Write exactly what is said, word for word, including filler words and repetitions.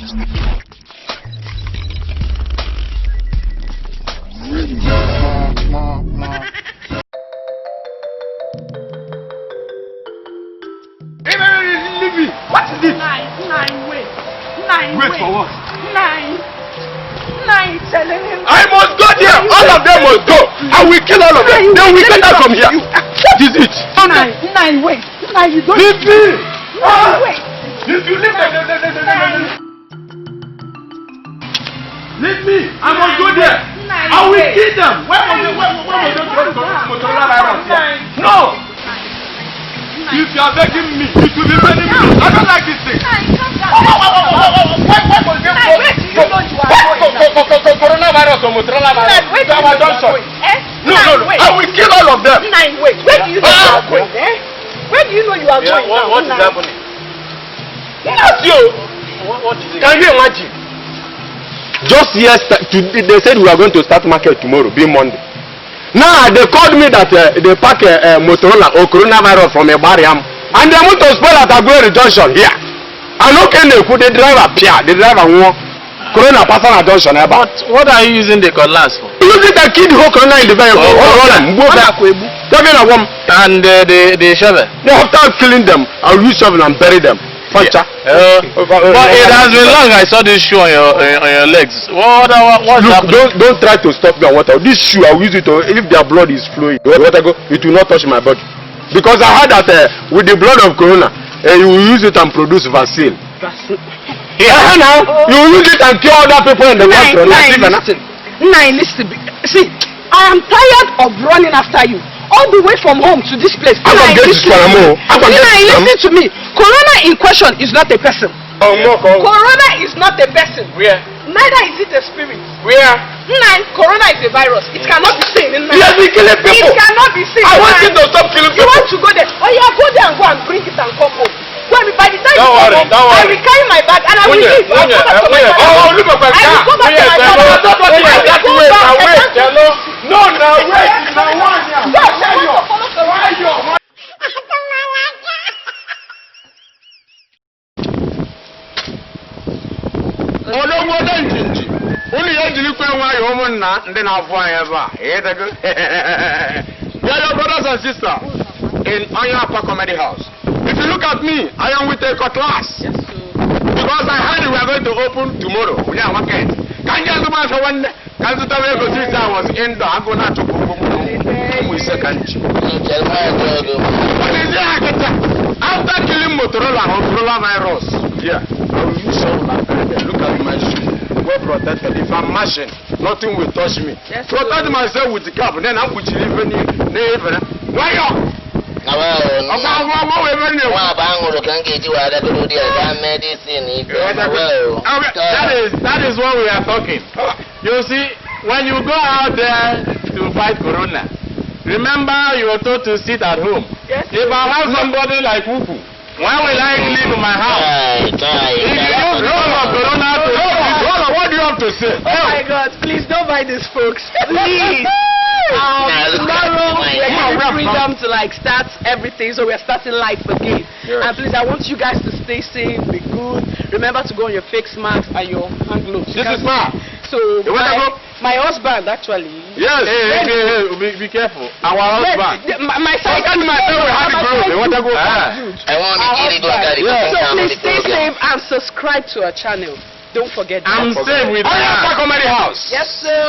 Hey, hey, hey, leave me. What is this? Nine, nine, wait. Nine, wait, wait for what? Nine. Nine, telling him. I must go there. All of them must go. I will kill all of them. They will get out from here. What is it? Nine, nine, wait. Nine, you don't. Leave me. Nine, wait. If you leave me, leave me. I must go there. I will kill them. Why must they, why, why must they throw Motorola virus here? No. If you are begging me, it will be very me. I don't like this thing. Why, why, why, why, why, why, why must they throw, why, co-, co-, co-, co-, coronavirus or Motorola virus to our junction? No, no, no. I will kill all of them. Nine, wait. Where do you know you are going? Eh? Where do you know you are going now? What is happening? Yes, you. What, what is it? Can you imagine? Just yesterday, they said we are going to start market tomorrow, being Monday. Now they called me that, uh, they pack, uh, uh, Motorola or coronavirus from Igbariam, and they want to spoil at Aguero Junction here. And okay, they could, the driver, Pia, the driver won. Corona pass na junction ebe a. But what are you using the cutlass for? Use it and kill the whole corona in the vehicle. Oh, oh, oh, oh, oh, oh. Tell me na one. And, uh, the, the shovel? Yeah, after killing them, I'll use shovel and bury them. Facha. Uh, but it has been long I saw this shoe on your, on, on your legs. What, what, what's happening? Look, don't, don't try to stop me on water. This shoe, I'll use it to, if their blood is flowing, water go, it will not touch my body. Because I heard that, uh, with the blood of corona, uh, you will use it and produce vaccine. Vaccine. Yeah, now you will use it and cure other people in the country. Nine, listen. Nine, listen. See, I am tired of running after you all the way from home to this place. Nine, listen to me. Corona in question is not a person. Corona is not a person. Where? Neither is it a spirit. Where? Nine, corona is a virus. It cannot be seen. Nine. He has been killing people. It cannot be seen. I want him to stop killing people. You want to go there? Oh yeah, go there and go and bring it and come home. When we, by the time you come home, I will carry my bag and I will leave. I will go back to my father. I will go back to my father. I will go back. No, no, wait. Why you? Odogwu ode njinji, unu ya ejirikwa nwayọọ, ụmụnna ndị na-afụ anyị ebe a, ịghọtago? They are your brothers and sisters in Onye Akwa Comedy House. If you look at me, I am with a cutlass. Because I heard we are going to open tomorrow. We are market. Ka anyị azụba afịa nwanne. Ka nzụtawa ego since I was indoor, agụ na-achụpụ ụmụ ise ka nchi. After killing Motorola, Motorola virus, yeah, I will use all that. Look at my shoe, well protected. If I'm mashing, nothing will touch me. Protect myself with the cap, then I'm with you even. Why you? Nwa agba ahụrụ ka m ga-eji wee agagodo di ya gaa mee this thing ife. That is, that is what we are talking. You see, when you go out there to fight corona, remember you are told to sit at home. If I have somebody like Uku, why will I leave my house? If you use all of corona to, what do you have to say? Oh my God, please don't buy this, folks. Please. Um, tomorrow we are giving freedom to, like, start everything, so we are starting life again. And please, I want you guys to stay safe, be good. Remember to go on your face masks and your hand gloves. This is my, so my husband actually. Yes. Hey, hey, hey, hey, be, be careful. Our husband. My, my side. They want to go. I want to kill it. So please stay safe and subscribe to our channel. Don't forget that. I'm safe with Onye Akwa Comedy House. Yes, sir.